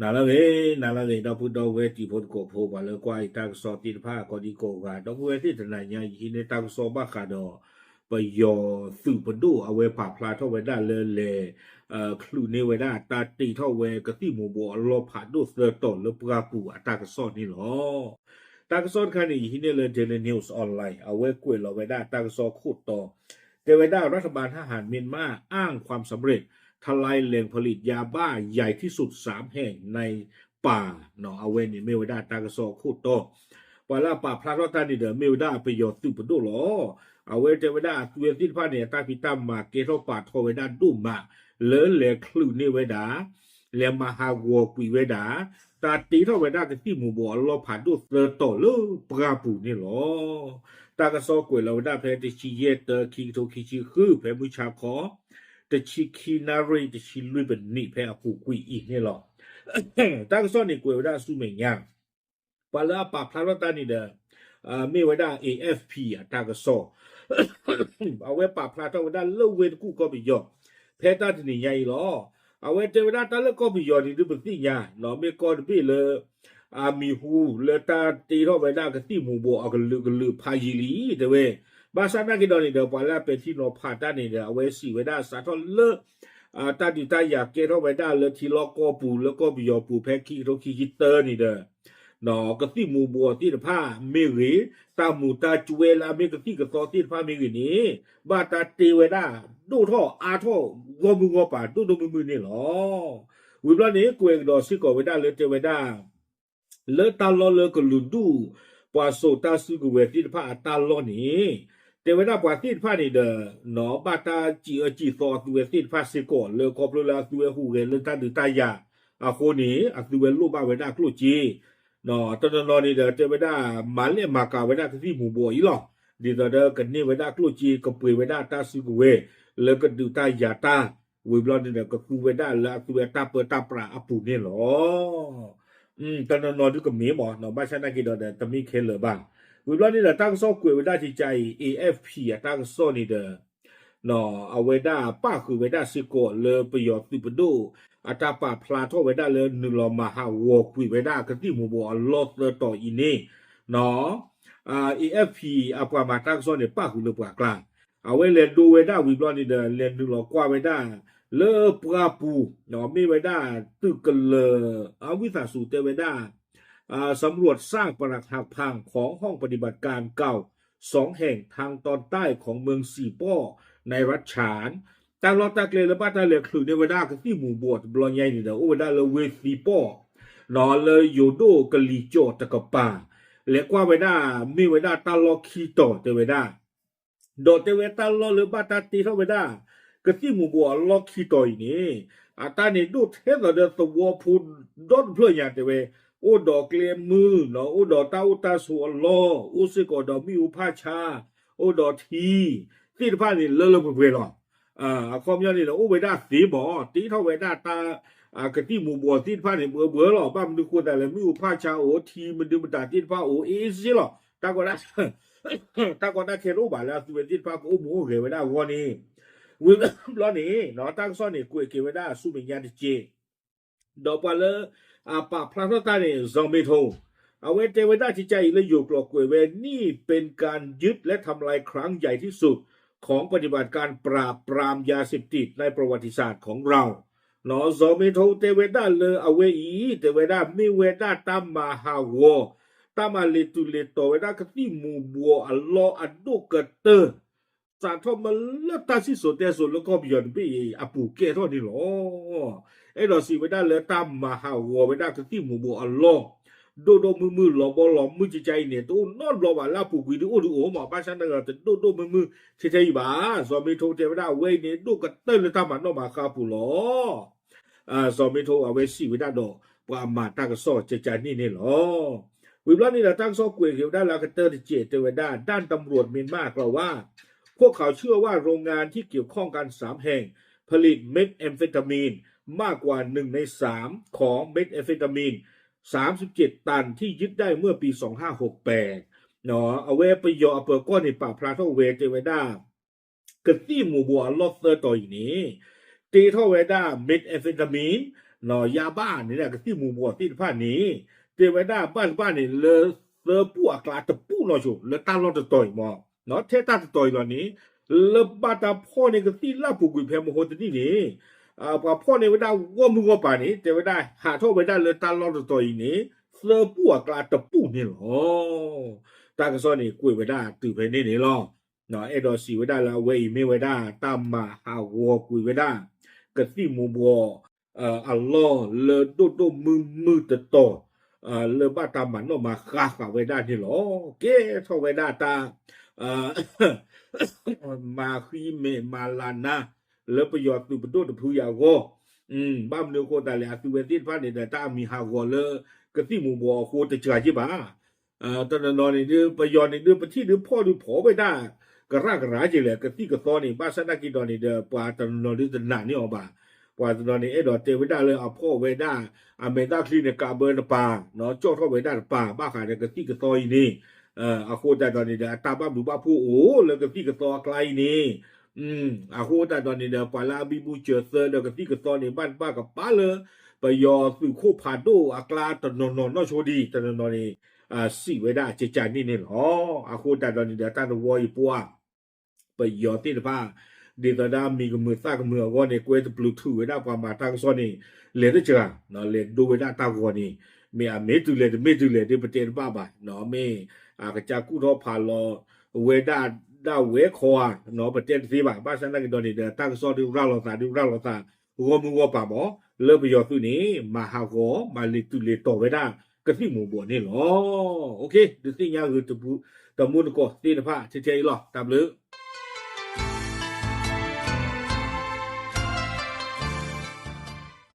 နၤလၢအဂ့ၤ, နၤလၢအဂ့ၤ ဒီပုၢ်ဒီဝဲၢ်တံၤဖိသကိးဖိ ပှၤလၢကွၢ်အံၤတၢ်ကစီၣ်သ့ၣ်တဖၣ် ကိးဒံကိးဂၤ, ဒီပုၢ်ဝဲၢ်သ့ၣ်တနၤညါ ယဟံးန့ၢ်တၢ်ကစီၣ်ဘၣ်ဃးဒီး ပယီၤသုးပဒိၣ်အဝဲပာ်ဖျါထီၣ်ဝဲဒၣ်လၢလဲၤ ချုးန့ၢ်ဝဲဒၣ်တၢ်တ့ထီၣ်ဝဲကသံၣ်မူၤဘှီးအလီၢ်ဖးဒိၣ်သၢတီၤလၢပှၢ်ပူၤအတၢ်ကစီၣ်န့ၣ်လီၤ. တၢ်ကစီၣ်တခါန့ၣ် ယဟံးန့ၢ်လၢ Daily News Online အဝဲကွဲးလီၤဝဲဒၣ်တၢ်ကစီၣ်ခိၣ်တီ တဲဝဲဒၣ် รัฐบาลทหารเมียนมาอ้างความสำเร็จ ทลายแหล่งผลิตยาบ้าใหญ่ที่สุด สามแห่งในป่า အဝဲန့ၣ်မ့ၢ်ဝဲဒၣ်တၢ်ကစီၣ်အခိၣ်တီ, ပှၤလၢအပာ်ဖျါထီၣ်တၢ်န့ၣ်ဒီး မ့ၢ်ဝဲဒၣ်ပယီၤသုးပဒိၣ်လီၤ. အဝဲတဲဝဲဒၣ်အသုဝဲသ့ၣ်တဖၣ်န့ၣ် အတၢ်ဖံးတၢ်မၤကဲထီၣ်ပာ်ထီၣ်ဝဲဒၣ်ဒိၣ်မး လၢလဲၤချုးန့ၢ်ဝဲဒၣ် လဲၤမၤဟးဂီၤကွံာ်ဝဲဒၣ် တၢ်တ့ထီၣ်ဝဲဒၣ်ကသံၣ်မူၤဘှီးအလီၢ်ဖးဒိၣ်သၢတီၤလၢပှၢ်ပူၤန့ၣ်လီၤ. တၢ်ကစီၣ်ကွဲးလီၤဝဲဒၣ်ဖဲတဆံယဲၢ်တၢ ခံကထိခံဆံဃု ဖဲမုၢ်ဆါခီ တဆံခံနၣ်ရံၣ် တဆံလွံၢ်ပနံးဖဲအပူၤကွံာ်အံၤန့ၣ်လီၤ. တၢ်ကစီၣ်န့ၣ်ကွဲးဝဲဒၣ်ဆူမဲာ်ညါ ပှၤလၢအပာ်ဖျါထီၣ်တၢ်န့ၣ်ဒီး မ့ၢ်ဝဲဒၣ် A F P အတၢ်ကစီၣ် အဝဲပာ်ဖျါထီၣ်ဝဲဒၣ်လၢဝ့ၢ်တကူၣ်ကီၢ်ပယီၤ ဖဲတၢ်တနံၤညါအံၤလီၤ. အဝဲတဲဝဲဒၣ်တၢ်လၢကီၢ်ပယီၤန့ၣ် ဒုးပသ့ၣ်ညါ မ့ၢ်ကီၢ်တဘ့ၣ်လၢ အမံၤဟူလၢတၢ်တ့ထီၣ်ဝဲဒၣ်ကသံၣ်မူၤဘှီးအကလုာ်ကလုာ်ဖးယံာ်လံ တဲဝဲ. ဘၣ်ဆၣ်နာ်က့ၤဒီးန့ၣ်ဒီး ပှၤလၢအပဲာ်ထံနီၤဖးတၢ်န့ၣ်ဒီး အဝဲစံးဝဲဒၣ်စးထီၣ်လၢ တၢ်ဒုးတၢ်ယၤကဲထီၣ်ဝဲဒၣ်လၢထံလီၢ်ကီၢ်ပူၤ လၢကီၢ်ပယီၤပူၤ ဖဲခံကထိခံဆံတၢန့ၣ်ဒီး ကသံၣ်မူၤဘှီးသ့ၣ်တဖၣ်မ့ၢ်ဂ့ၤ, တၢ်မူၤတၢ်ကွဲးလၢအမ့ၢ်ကသံၣ်ကသီသ့ၣ်တဖၣ်မ့ၢ်ဂ့ၤန့ၣ် ဘၣ်တၢ်တ့ဝဲဒၣ်ဒိၣ်ထီၣ်အါထီၣ်ဂီၢ်မုၢ်ဂီၢ်ပၤဒိၣ်ဒိၣ်မုၢ်မုၢ်န့ၣ်လီၤ. ဝံၤဘျီန့ၣ် ကွဲးကဒီးစ့ၢ်ကီးဝဲဒၣ်လၢတဲဝဲဒၣ် လၢတၢ်လီၢ်လၢကလုာ်ဒူၣ် ပှၤစိာ်တၢ်စုကဝဲၤသ့ၣ်တဖၣ်အတၢ်လီၢ်န့ၣ် တဲဝဲဒၣ်ပှၤသ့ၣ်တဖၣ်န့ၣ်ဒီး ဘၣ်တၢ်စံးအၢစံးသီအသုဝဲသ့ၣ်တဖၣ်စ့ၢ်ကီး လၢခီဖျိလၢအသုဝဲဟူးဂဲၤလၢတၢ်ဒုးတၢ်ယၤအဃိန့ၣ် အသုဝဲလိၣ်ဘၣ်ဝဲဒၣ်ကျိၣ်စ့ တနီၤနီၤန့ၣ်ဒီးတဲဝဲဒၣ် မၤလဲၣ်မၤကၤဝဲဒၣ်ကသံၣ်မူၤဘှီးအံၤလီၤ. ဒ်သိးဒီးကန့ၢ်ဝဲဒၣ်ကျိၣ်စ့ ကပှ့ၤဝဲဒၣ်တၢ်စုကဝဲၤ လၢကဒုးတၢ်ယၤတၢ် ဝံၤဘျီန့ၣ်ဒီး ကသူဝဲဒၣ်လၢအသုဝဲတၢ်ပၢတၢ်ပြးအပူၤန့ၣ်လီၤ. တနီၤနီၤဒုးကမ့ၢ်မး ဘၣ်ဆၣ်နာ်က့ၤဒီး တမ့ၢ်ခဲလၢာ်ဘၣ်. ဝံၤဘျီန့ၣ်ဒီး တၢ်ကစီၣ်ကွဲးဝဲဒၣ်ကကါအံၤ A F P အတၢ်ကစီၣ်န့ၣ်ဒီး အဝဲဒၣ်ပၣ်ဃုာ်ဝဲဒၣ်စ့ၢ်ကီးလၢပယီၤသုးပဒိၣ် အတၢ်ပာ်ဖျါထီၣ်ဝဲဒၣ်လၢနုာ်လီၤမၤဟးဂီၤကွံာ်ဝဲဒၣ်ကသံၣ်မူၤဘှီးအလီၢ်သၢတီၤအံၤန့ၣ် A F P အပှၤမၤတၢ်ကစီၣ်န့ၣ် ပၣ်ဃုာ်လၢပှၤကျါ အဝဲလဲၤဒိဝဲဒၣ်ဝံၤဘျီန့ၣ်ဒီး လဲၤနုာ်လီၤကွၢ်ဝဲဒၣ် လၢပှၢ်ပူၤ မ့ၢ်ဝဲဒၣ်သုးကလၢၤ အဝံသးစူၤတဲဝဲဒၣ် สำรวจซากปรักหักพังของห้องปฏิบัติการเก่าสองแห่งทางตอนใต้ของเมืองสี่ป้อในรัฐฉาน တၢ်လီၢ်တၢ်ကျဲလၢဘၣ်တၢ်လဲၤချုးန့ၢ်ဝဲဒၣ်ကသံၣ်မူၤဘှီးတဘျီညါအံၤန့ၣ်ဒီး အိၣ်ဝဲဒၣ်လၢဝ့ၢ်သံပီၣ် လၢယိၤဒိၣ်ကလံၤကၠီၣ်တကပၤ လဲၤကွၢ်ဝဲဒၣ် မ့ၢ်ဝဲဒၣ်တၢ်လီၢ်ခံတီၤတဲဝဲဒၣ် ဒီးတဲဝဲတၢ်လီၢ်လၢဘၣ်တၢ်တ့ထီၣ်ဝဲဒၣ် ကသံၣ်မူၤဘှီးအလီၢ်ခံတီၤအံၤန့ၣ် အတၢ်န့ၣ်ဒိၣ်ထဲသိးဒီးသဝီဖိဒီတဖျၢၣ်ညါတဲဝဲ အိၣ်ဒီးကျဲမုၢ် အိၣ်ဒီးတၢ်အိၣ်တၢ်ဆိးအလီၢ် အိၣ်စ့ၢ်ကီးဒီးမ့ၣ်အူဖၣ်ဆါ အိၣ်ဒီးထံ သ့ၣ်တဖၣ်န့ၣ်လၢလၢပှဲၤပှဲၤလီၤ. အခီပညီန့ၣ်ဒီး အိၣ်ဝဲဒၣ်သ့မး တ့ထီၣ်ဝဲဒၣ်တၢ် ကသံၣ်မူၤဘှီးသ့ၣ်တဖၣ်န့ၣ် ဘှဲဘှဲလီၤ. ဘၣ်မနုၤဃိသတးလဲၣ် မ့ၣ်အူဖၣ်ဆါအိၣ် ထံမဒုမတၤသ့ၣ်တဖၣ်အိၣ် အ့စ့လီၤ. တၢ်ကီတၢ် တၢ်ကီတၢ်ခဲတအိၣ်ဘၣ်လၢအသုဝဲသ့ၣ်တဖၣ်ကအိၣ်မူအိၣ်ဂဲၤဝဲဒၣ်အဂီၢ်န့ၣ် ဝံၤဘျီန့ၣ် တၢ်ကစီၣ်န့ၣ် ကွဲးက့ၤဝဲဒၣ်ဆူမဲာ်ညါတက့ၢ် ဒီးပှၤလၢ အပာ်ဖျါထီၣ်တၢ်န့ၣ် ဇော်မင်းထွန်း အဝဲတဲဝဲဒၣ်ကကါအံၤလၢယိၤကျိာ်ကွဲးဝဲ นี่เป็นการยึดและทำลายครั้งใหญ่ที่สุดของปฏิบัติการปราบปรามยาเสพติดในประวัติศาสตร์ของเรา เนาะ ဇော်မင်းထွန်း တဲဝဲဒၣ်လၢအဝဲအံၤ တဲဝဲဒၣ်မ့ၢ်ဝဲဒၣ်တၢ်မၤဟးဂီၤ တၢ်မၤလ့ၤတုၤလ့ၤတီၤဝဲဒၣ်ကသံၣ်မူၤဘှီးအလီၢ်အဒိၣ်ကတၢၢ် စးထီၣ်မ့ၢ်လၢတၢ်စံၣ်စိၤတဲစိၤလၢကီၢ်ပယီၤတဘ့ၣ်အံၤအပူၤကဲထီၣ်န့ၣ်လီၤ. အဲၣ်ဒိးစံးဝဲဒၣ်လၢတၢ်မၤဟးဂီၤဝဲဒၣ်ကသံၣ်မူၤဘှီးအလီၢ် ဒိၣ်ဒိၣ်မုၢ်မုၢ်လီၤဘီလီၤမုၢ်ကကါအံၤန့ၣ် တအိၣ်နီတဘျီဘၣ်လၢအပူၤကွံာ်ဒုးအိၣ်ဒုးအိၣ်မး ဘၣ်ဆၣ်သနာ်က့ဒီး တဒိၣ်ဒိၣ်မုၢ်မုၢ်ထဲထဲအံၤဘၣ်. ဇော်မင်းထွန်း တဲဝဲဒၣ်အဝဲအံၤန့ၣ် ဒိၣ်ကတၢၢ်လၢတၢ်မၤနီၣ်မၤဃါအပူၤလီၤ. ဇော်မင်းထွန်း အဝဲစံးဝဲဒၣ်ဒီး ပှၤမၤတၢ်ကစီၣ်ကကါန့ၣ်န့ၣ်လီၤ. ဝံၤဘျီန့ၣ်ဒီး တၢ်ကစီၣ်ကွဲးက့ၤဝဲဒၣ်လၢအကတၢၢ်တစဲးတဲဝဲဒၣ် ด้านตำรวจเมียนมา กล่าวว่า พวกเขาเชื่อว่าโรงงานที่เกี่ยวข้องการสามแห่ง ผลิตเมทแอมเฟตามีนมากกว่าหนึ่งในสามของเมทแอมเฟตามีน สามสิบเจ็ดตันที่ยึดได้เมื่อปีสองห้าหกแปด အဝဲပယီၤအပၢၤကီၢ်န့ၣ် ပာ်ဖျါထီၣ်ဝဲတဲဝဲဒၣ် ကသံၣ်မူၤဘှီးအလီၢ်သၢတီၤအံၤန့ၣ် တ့ထီၣ်ဝဲဒၣ် methamphetamine ယါဘၣ်န့ၣ် ကသံၣ်မူၤဘှီးသ့ၣ်တဖၣ်န့ၣ် တဲဝဲဒၣ်ဘၣ်တဘၣ်န့ၣ် လၢသၢပူၣ်အကျါတပူၣ်နီၢ်ဆိ လၢတၢ်လီၢ်တတီၤအံၤမ့ၢ် ထဲတၢ်တတီၤအံၤလီၤန့ၣ် လၢဘၣ်တၢ်ဖီၣ်န့ၢ်ကသံၣ်လၢ်ပူၤကွံာ်ဖဲမဟိတနံၣ်န့ၣ် ပှၤဖီၣ်န့ၢ်ဝဲဒၣ်ဂီၢ်မုၢ်ဂီၢ်ပၤန့ၣ် တဲဝဲဒၣ်ဟးထီၣ်ဝဲဒၣ်လၢတၢ်လီၢ်တတီၤအံၤန့ၣ် သၢပူၣ်အကျါတပူၣ်န့ၣ်လီၤ. တၢ်ကစီၣ်န့ၣ် ကွဲးဝဲဒၣ်တုၤဖဲန့ၣ်န့ၣ်လီၤ. အဲၣ်ဒိးစံးဝဲဒၣ်လၢအဝဲအံၤမ့ၢ်ဝဲဒၣ် တၢ်မၤဟးဂီၤကွံာ်ဝဲဒၣ် ကသံၣ်မူၤဘှီး အလီၢ်လၢဒိၣ်ဒိၣ်မုၢ်မုၢ်တတီၤ လၢဘၣ်တၢ်မၤနီၣ်မၤဃါဃာ်ဝဲဒၣ်န့ၣ်လီၤ. ကဲထီၣ်ဝဲဒၣ်တၢ် မၤဃံမဲာ်မၤလၤနါ လၢပယီၤသုးပဒိၣ်တဖုအံၤအဂီၢ်, ဘၣ်မနုၤအဃိသတးလဲၣ် အသုဝဲသ့ၣ်တဖၣ်န့ၣ်ဒီး တၢ်အမံၤဟးဂီၤလၢကသံၣ်မူၤဘှီးအဃိတစှၤက့ဘၣ်. တနီၤနီၤန့ၣ်ဒုး ပယီၤန့ၣ်ဒုး ပထံၣ်ဒုးဖီၣ်ဒုးဖီၣ်ဝဲဒၣ် ကရၣ်ကရၣ်က့လဲၣ် ကသံၣ်ကသီန့ၣ် ဘၣ်ဆၣ်သနာ်က့ဒီးန့ၣ်ဒီး ပှၤတနီၤနီၤဒုးတနာ်န့ၢ်အီၤဘၣ်. ပှၤတနီၤန့ၣ် အဲၣ်ဒိးတဲဝဲဒၣ်လၢအဖီၣ်ဝဲဒၣ် အမဲာ်သၣ်ချံန့ၣ် ကးဘၢတပၤ, ကၠီၣ်ထီၣ်ဝဲဒၣ်တပၤ ဘၣ်ဃးဒီးကသံၣ်ကသီအံၤန့ၣ် အဃိသတးဒီးန့ၣ်ဒီး အတၢ်ဘၣ်ဘျုးဘၣ်ဖှိၣ်အိၣ်လၢကသံၣ်ကသီအကျါအံၤန့ၣ် အဃိသတးဒီးန့ၣ်ဒီး ပှၤလၢအဘံဘူစၢၤသၢဒီးကသံၣ်ကသီန့ၣ် ဘၣ်တဘၣ်ကပၤလၢ ပယီၤသုးခိၣ်ဖးဒိၣ်အကျါတနီၤနီၤနီၢ်ဆိဒံး တနီၤနီၤန့ၣ် စံးဝဲဒၣ်ကကန့ၣ်န့ၣ်လီၤ. အဃိသတးဒီးန့ၣ်ဒီး တၢ်တဝီအံၤပှၤ ပယီၤသ့ၣ်တဖၣ် ဒ်သိးဒၣ်မံၤကမုာ်သၣ်ကမုာ်အဂီၢ်န့ၣ် ကွဲတပျုာ်ထုးဝဲဒၣ်ပှၤမၤတၢ်ကစီၣ်န့ၣ် လဲၤတစှၤ လဲၤဒိဝဲဒၣ်တၢ်ဂီၤန့ၣ် မ့ၢ်အမ့ၢ်တုၤလဲၣ်တမ့ၢ်တုၤလဲၣ်ဒ်ပတဲတဘၣ်ဘၣ်, မ့ၢ်အကစၢ်ကူၣ်ထီၣ်ဖးလီၤဝဲဒၣ်ဒၣ်ဝဲခီဧါ ပတဲတသ့ဘၣ်. ဘၣ်ဆၣ်သနာ်က့ဒီးန့ၣ်ဒီး တၢ်ကစီၣ်ဒုးရၤလီၤသးဒုးရၤလီၤသး ဂီၢ်မုၢ်ဂီၢ်ပၤမး လၢပယီၤသုးန့ၣ် မၤဟးဂီၤ မၤလ့ၤတုၤလ့ၤတီၤဝဲဒၣ် ကသံၣ်မူၤဘှီးန့ၣ်လီၤ. ဒုးသ့ၣ်ညါဂ့ၤ တမူတကိးသ့ၣ်တဖၣ်ထဲထဲအံၤလီၤ. တၢ်ဘျုး